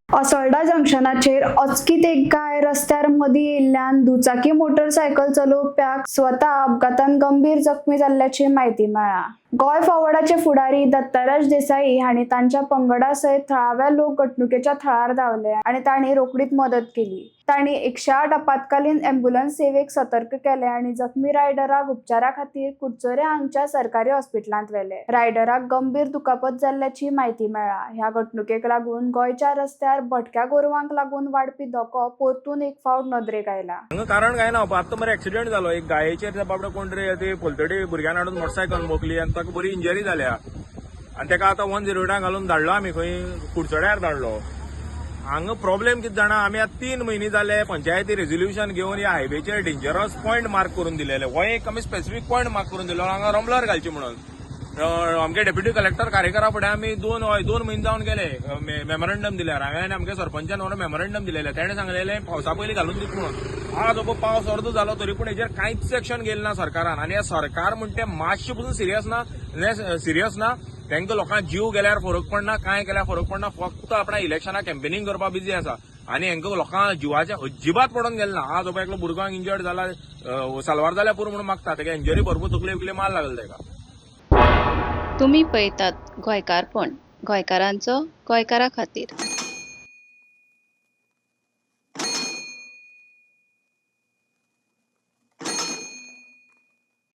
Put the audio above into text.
असोल्डा जंक्शनाचेर अचकीत एक गाय रस्त्यार मदीं येयल्ल्यान दुचाकी मोटरसायकल चलोवप्याक स्वता अपघातान गंभीर जखमी जाल्ल्याची म्हायती मेळ्ळा. गोंय फॉरवर्डाचे फुडारी दत्तराज देसाई हांणी तांच्या पंगडा सयत थळाव्या लोक घडणुकेच्या थळार धांवले आनी तांणी रोखडीच मदत केली. तांणी 108 आपत्कालीन ॲम्ब्युलन्स सेवेक सतर्क केले आनी जखमी रायडराक उपचारा खातीर कुडचोरे हांगच्या सरकारी हॉस्पिटलांत व्हेले. रायडराक गंभीर दुखापत जाल्ल्याची म्हायती मेळ्ळा. ह्या घडणुकेक लागून गोंयच्या रस्त्यार भटक्या गोरवांक लागून वाडपी धोको परतून एक फावट नदरेक आयला. हांगा कारण काय ना, आतां मरे एक्सिडेंट जालो एक गायेचेर. त्या बाबडो कोण तरी ती पलतडी भुरग्यान हाडून मोटरसायकल मोखली आनी ताका बरी इंजरी जाल्या आनी ताका आतां 108 घालून धाडलो आमी खंय कुडचड्यार धाडलो. हांगा प्रॉब्लेम कितें जाणा, आमी आतां 3 म्हयने जाले पंचायती रेजोल्युशन घेवन ह्या हायवेचेर डेंजरस पॉयंट मार्क करून दिलेले. हो एक आमी स्पेसिफीक पॉयंट मार्क करून दिलो हांगा रंबलर घालची म्हणून. आमगे डेप्युटी कलेक्टर कार्यकरा फुडें आमी दोन, हय, 2 म्हयने जावन गेले मेमोरंडम दिल्यार. हांवें आनी आमगे सरपंचान व्हरून मेमोरंडम दिलेलें. तेणें सांगलेलें पावसा पयलीं घालून दित म्हणून. आज हो पावस अर्दो जालो तरी पूण हेजेर कांयच एक्शन घेयलें ना सरकारान. आनी हे सरकार म्हणटा तें मातशें पसून सिरियस ना, सिरियस ना. तांकां लोकांक जीव गेल्यार फरक पडना, कांय केल्यार फरक पडना. फक्त आपणा इलेक्शना कॅम्पेनिंग करपाक बिजी आसा आनी हांकां लोकांक जिवाचे अजिबात पडोन गेले ना. आज हो एकलो भुरग्यांक इंजर्ड जाला, साल्वार जाल्यार पुरो म्हणून मागता. तेका इंजरी भरपूर, तकले बिकले मार लागले तेका. तुमी पळयतात गोंयकारपण, गोंयकारांचो गोंयकारा खातीर.